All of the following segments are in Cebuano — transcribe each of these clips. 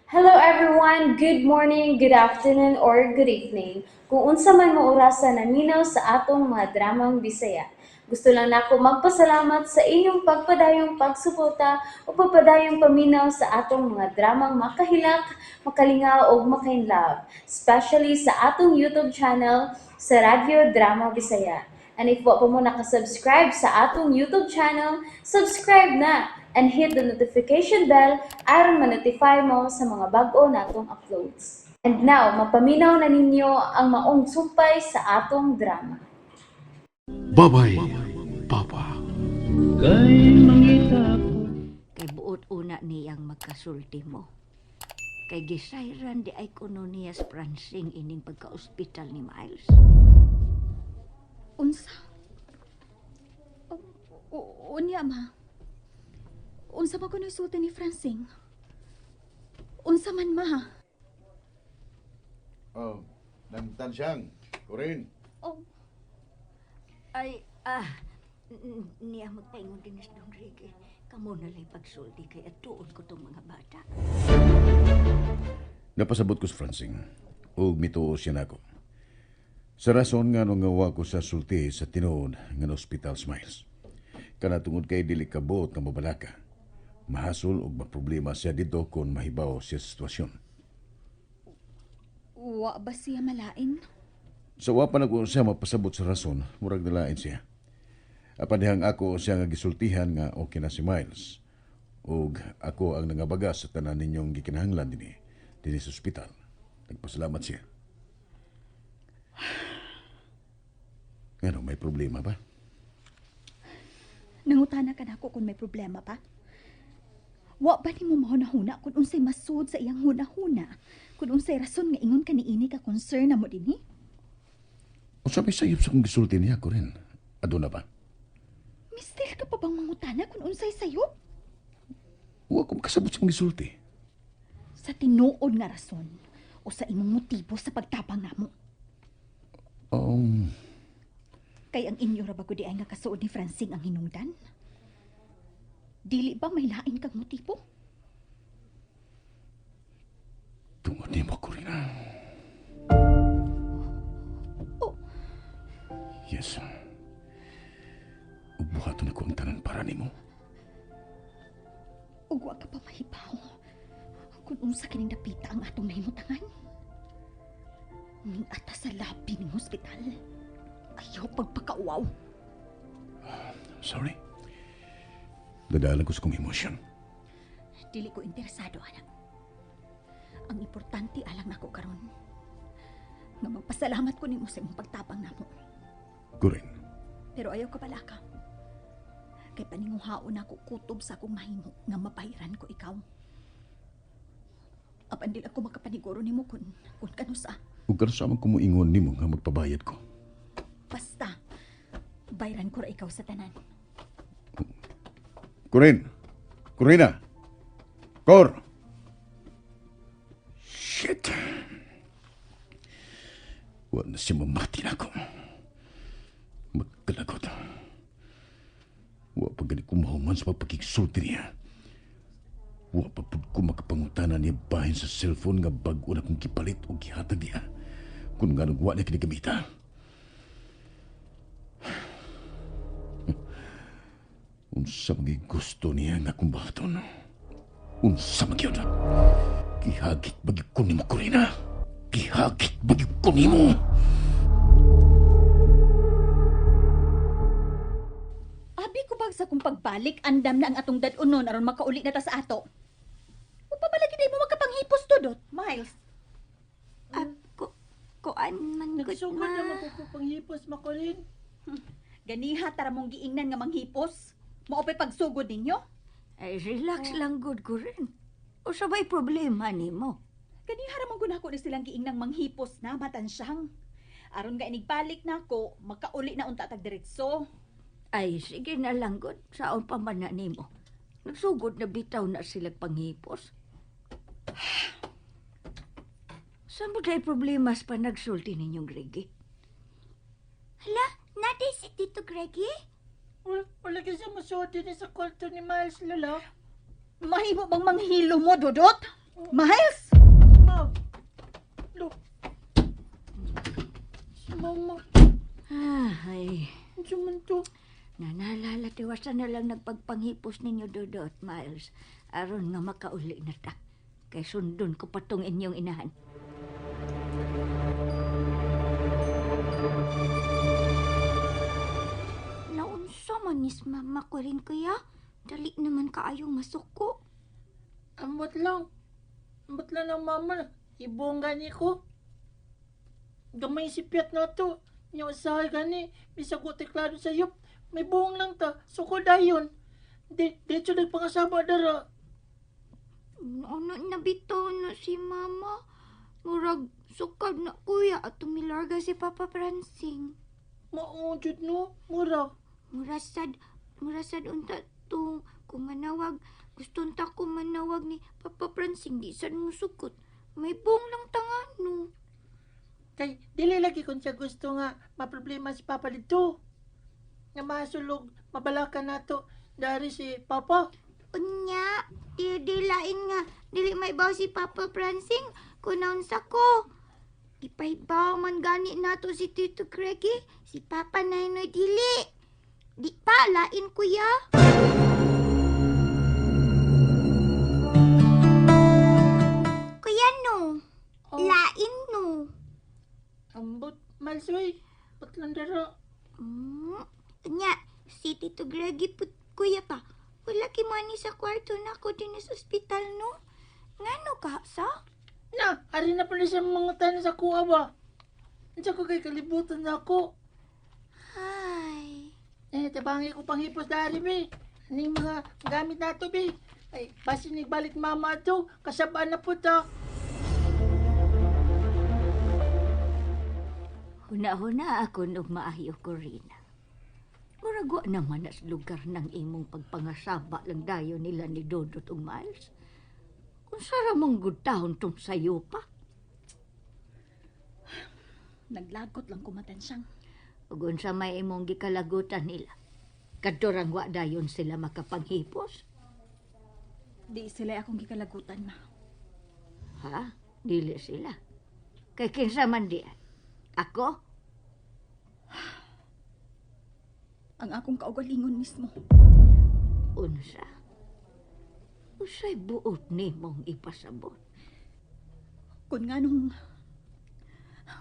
Hello everyone! Good morning, good afternoon, or good evening. Kung unsa man mo orasa naminaw sa atong mga dramang Bisaya. Gusto lang nako magpasalamat sa inyong pagpadayong pagsuporta o pagpadayong paminaw sa atong mga dramang makahilak, makalingaw ug makainlove, especially sa atong YouTube channel sa Radyo Drama Bisaya. And if wa pa mo nakasubscribe sa atong YouTube channel, subscribe na and hit the notification bell aron ma-notify mo sa mga bag-o natong uploads. And now, mapaminaw na ninyo ang maong sumpay sa atong drama. Babay, Papa. Kay buot una niyang magkasulti mo. Kay gisayran di ay kuno niya sa Pransing ining pagka-ospital ni Miles. Unsa? Unya, ma. Unsa ba kuno'y sulti ni Francine? Unsa man, ma? Oh, nagtansiyang. Corinne. Oh, Ay, niya magpaingon din sa Don Ricky. Kamo na lang pagsulti kay atuon ko tong mga bata. Napasabot ko sa Francing. Ug mituo siya nako. Sa rason nga nung nga ko sa sulti sa tinuod nga na Hospital Smiles. Kana tungod kay dili kabot nga mabalaka. Mahasol og maproblema siya didto kung mahibaw siya sa sitwasyon. Wa ba siya malain? Sa wa pa nako siya mapasabot sa rason, murag nalain siya. Apan dihang ako siya nga gisultihan nga okay na si Miles. Ug ako ang nangabaga sa tanan ninyong gikinahanglan dinhi, dinhi sa ospital. Nagpasalamat siya. Ngano, may problema ba? Nangutana ka nako kung may problema pa? Wa ba nimo mahunahuna kung unsay masud sa iyang hunahuna? Kung unsay rason nga ingon ka niini ka concern na mo dinhi? Unsa may sayop sa kong gisulti niya ko rin? Aduna ba? Mister ka pa bang mangutana kung unsay sayop? Wa ko makasabot sa kong gisulti. Sa tinuod nga rason o sa imong motibo sa pagtabang namo? Kay ang inyo ra ba gud ay nga kasuod ni Francine ang hinungdan? Dili ba may lain kang motibo? Tungod nimo, Corina. Oh. Yes. Ug buhaton ako ang tanan para nimo. Ug wa ka pa mahibaw kung unsa kining dapita ang atong nahimutangan. Ning ata sa labi ning hospital. Ayaw pagpakauwaw. Sorry. Dadalan ko sa kong emosyon. Dili ko interesado, anak. Ang importante alang nako karon nga magpasalamat ko nimo sa imong pagtabang namo. Corinne, Pero ayaw ka balaka. Kay paninguhaon ako kutob sa akong mahimo nga mabahiran ko ikaw. Apan dili ako makapaniguro nimo kun kanusa. Ug karon sa man kumuingon nimo nga magpabayad ko. Basta bayran ko ra ikaw sa tanan. Corinne! Corina! Cor! Shit! Wa na siya mamati na ako. Magkalagot. Wa pa gani kumahuman sa pagpakigsulti niya. Wa pa pud ko makapangutana niya bahin sa cellphone nga bag-o na kong gipalit o gihatag niya. Kung nganong wa niya kinigamita. Unsa man gusto niya nga akong buhaton? Unsa man gyud? Gihagit ba gyud ko nimo, Corina? Gihagit ba gyud ko nimo? Abi ko bag sa kung pagbalik, andam na ang atong dad-unon aron makauli na ta sa ato. Upabalagi day mo makapanghipos to, Dot. Miles. Ah, kuan man gud Nagsugod ma. na mapupupanghipos, Makulin. Ganiha tara mong giingnan nga manghipos. Mao pa'y pagsugod ninyo. Ay, relax lang gud ko rin. O sabay problema nimo. Ganiha ra man gunako ni silang giingnang manghipos na matansyang. Aron nga inigbalik nako, makauli na unta tag diretso. Ay, sige na lang gud. Saon pa man na nimo. Nagsugod na bitaw na sila panghipos. Saan mo tayo problema sa panagsulti ninyong Greggy? Hala, naday si Tito Greggy? Wala kasi musulti ni sa kwarto ni Miles, Lolo. Mahimo bang manghilo mo, Dodot? Miles! Ma. Lo. Si mama. Ay, Unsa man to? nanalala tiwasan na lang nagpagpanghipos ninyo Dodot, Miles. Aron nga makauli na ta. Kay sundon ko patong inyong inahan. Naunsa man nis mama ko rin kuya. Dali naman kaayong masuko. Ambot lang. Ambot lang ng mama. Ibong gani ko. Gamay si Piat na to. Nya usahay gani. Bisag ko teklado sa yup. May buong lang ta. Suko dayon. Di, diretso nagpangasaba dara. Ano na bitaw na si mama? Murag sukad na kuya at tumilarga si Papa Francing. Mao jud no. Mura. Murasad, murasad unta tong kung manawag, gusto unta ko manawag ni Papa Francing di sad musukot. May buong lang tangano. Kay dili lagi kung siya gusto nga maproblema si Papa dito. Nga masulog, mabalakan nato dari si Papa. Unya, di lain nga, dili maibaw si Papa Francing kung naunsa ko. Ipaibaw man gani nato si Tito Greggy, si Papa Nainoy dili. Di pa, lain kuya. Kuya no, Oh, lain no. ambot, malsoy. Patlang dara. Unya, si Tito Greggy put kuya pa. Wala ki money sa kwarto na ako din sa ospital no. Ngano ka sa? Na, ari na pala siya mga tanan sa kuha ba? Unsa ko kay kalibutan na ako. Ay. Eh, tabangi ko panghipos dari be. Aning mga gamit nato be. Ay, basin balik mama ato. Kasabaan na po ta. Huna-huna ako og maayo, Corina. Murag wa naman as lugar ng imong pagpangasaba lang dayon nila ni Dodot ug Miles. Kung sara mong gudtahon tong sayo pa. Naglagot lang kumatansyang. Ug unsa may imong gikalagutan nila. Kadto wa dayon sila makapanghipos. Di sila akong gikalagutan, ma. Ha? Dili sila. Kay kinsa man di ay? Ako? Ang akong kaugalingon mismo. Unsa? Unsay buot nimong ipasabot? Kung nga nung...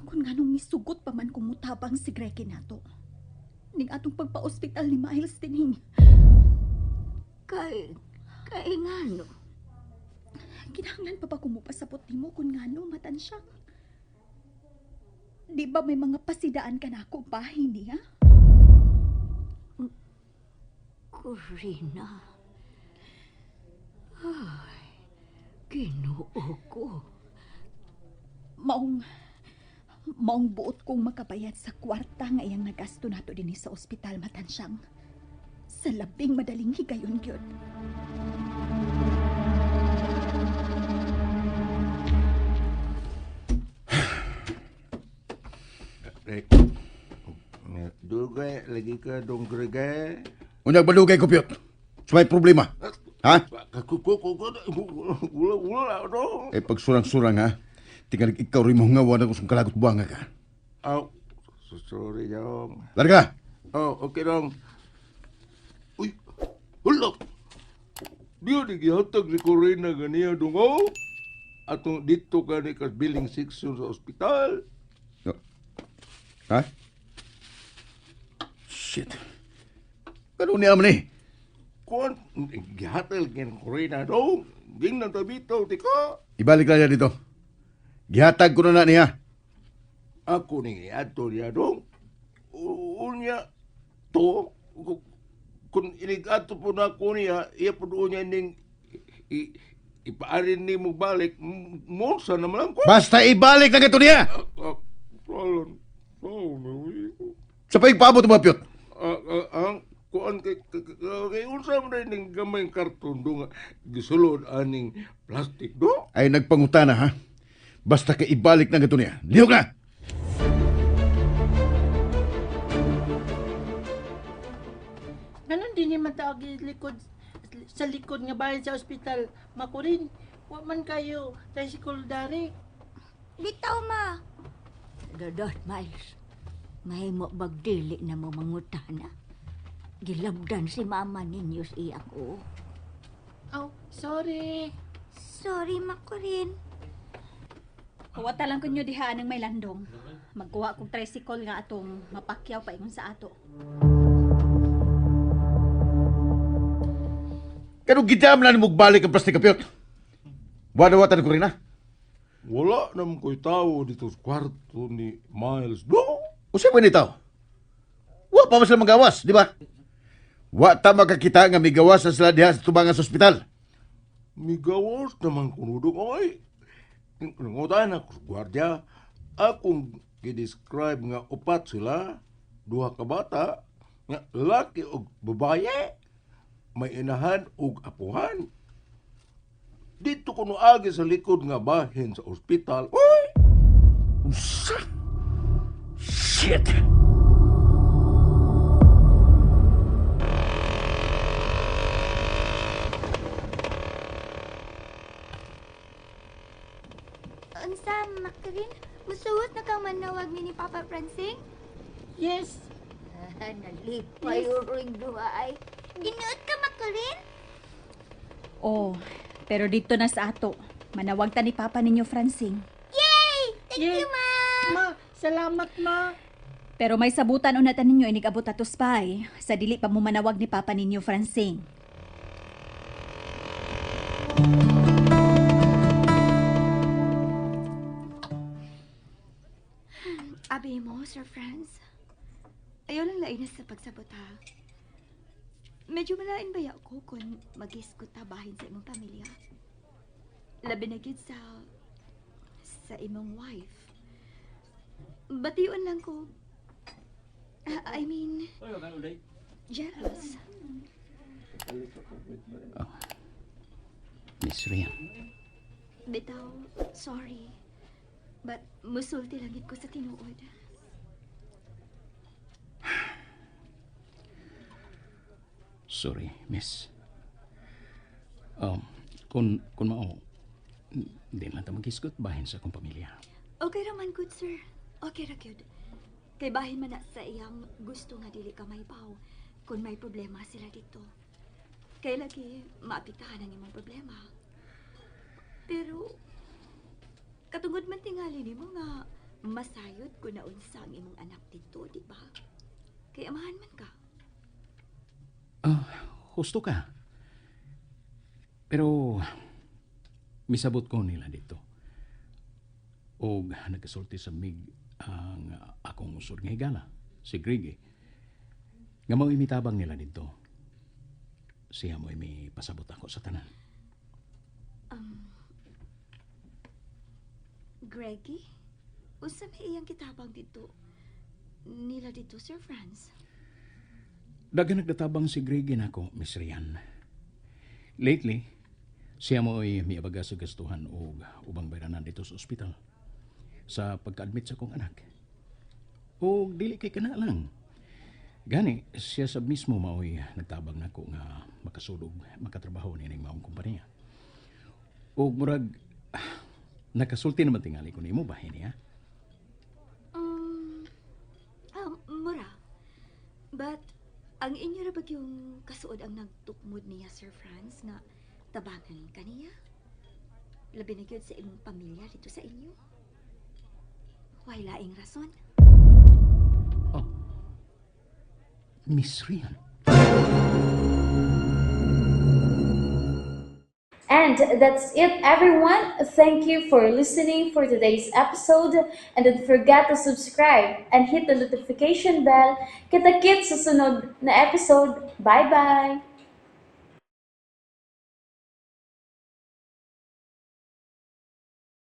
Kung nga nung misugot pa man kung mutabang si Greggy nato. Ning atong pagpa-ospital ni Miles dinhing. Kay kay ngano? Kinahanglan pa ba kumupasabot nimo kung ngano matansyang? Di ba may mga pasidaan ka na ako bahay niya? Corina. Ay, Ginoo ko. Maong maong buot kong makabayad sa kwarta nga iyang nagasto nato dinhi sa ospital matansyang. Sa labing madaling higayon gyud. Rek. Dugay lagi ka dong gregay. Unyag balugay ko, Piyot. So may problema. Ha? Wala wala dong. Eh, pag surang-surang, ha? Tingalig ikaw rin mo nga wala kung kalagot buwanga ka. Oh, sorry dong. Larga! Oh, okay dong. Uy, hulok. Diyo di gihatag si Corina ganiya dong oh. Atong dito ka ni kas billing section sa ospital. No. Ha? Shit. Kano niya man eh? Kuan gihatag ni Corina dong. Ging nang tabito ti ka. Ibalik lang niya dito. Gihatag ko na na niya. Ako ni adto niya dong. Unya to kung inig-adto po na ako niya, iya po doon niya ning ipaarin ni mo balik, monsa naman lang ko. Basta ibalik na ito niya! Salon, salon, Sa paigpaabot mo, Piyot. Ang kuan kay kay unsa man ning gamay karton do nga gisulod aning plastic do. Ay nagpangutana, ha? Basta ka ibalik na ito niya. Lihok na! Ganon din yung mataag likod, sa likod nga bahay sa ospital. Makurin. Wa man kayo tricycle dari. Bitaw, ma. Dodot, Miles. Mahimo bagdili na mo mangutana. Gilabdan si mama ninyo sa iyang oo. Oh, sorry. Sorry, ma Corinne. Kuwata lang kunyo diha ng may landong. Magkuha kog tricycle nga atong mapakyaw paingon sa ato. Kanong gidam na nimog balik ang plastic kapyot? Wala-watan ko rin ah. Wala naman ko'y tao dito sa kwarto ni Miles. Do! Usa ba ni tao? Wa pa man sila magawas, di ba? Wa ta makakita nga migawas na sila diha sa tubangan sa ospital. Migawas naman kuno dong ay. Nangutan ako sa gwardya. Akong gidescribe nga upat sila, duha ka bata, nga lalaki og babaye, may inahan og apuhan. Dito kuno agi sa likod nga bahin sa ospital. Uy! Unsa? Shit! Unsa, ma Corinne? Musuot na kang manawag ni Papa Francing? Yes. Nalipay uring duha ay. Tinuod ka, ma Corinne? Oh, pero dito na sa ato. Manawag ta ni Papa ninyo Francing. Yay! Thank Yay. you, ma! Ma, salamat ma. Pero may sabutan una ta ninyo inig-abot ato spy sa dili pa mo manawag ni Papa ninyo Francing. Abi mo, Sir Franz. Ayaw lang lain na sa pagsabot, ha? Medyo malain ba ko kung mag-iskot ta bahin sa imong pamilya? Labi na gyud sa imong wife. Bation lang ko. Ah, I mean, jealous. Miss Rian, Bitaw, sorry. But musulti lang gid ko sa tinuod. Sorry, miss. Kung mao, di lang ta maghisgot bahin sa akong pamilya. Okay raman good sir. Okay ra gyud. Kay bahin man na sa iyang gusto nga dili ka mahibaw kung may problema sila dito. Kay lagi maapektahan ang imong problema. Pero katungod man tingali nimo nga masayod kun naunsa ang imong anak dito, di ba? Kay amahan man ka. Ah, husto ka. Pero, misabot ko nila dito. Og nagkasulti sa mig ang akong usod nga higala, si Greg eh. Nga mao imitabang nila dito. Siya mo'y mi pasabot ako sa tanan. Greggy, unsa may iyang kitabang dito? Nila dito, Sir Franz. Daghang nagdatabang si Greg nako, Miss Rian. Lately, siya mo'y miabaga sa gastuhan og ubang bayranan dito sa ospital sa pagka-admit sa kong anak. O dili kay kana lang. Gani, siya sa mismo mao'y nagtabang nako nga makasudog, makatrabaho nining maong kompanya. Og murag nakasulti naman tingali ko nimo bahin niya. Mura. But, ang inyo ra ba yung kasuod ang nagtukmod niya, Sir Franz, nga tabangan kaniya? Labi na gyud sa imong pamilya dito sa inyo. Way laing rason. Oh. Miss Rian. And that's it, everyone. Thank you for listening for today's episode. And don't forget to subscribe and hit the notification bell. Kita-kits sa sunod na episode. Bye-bye!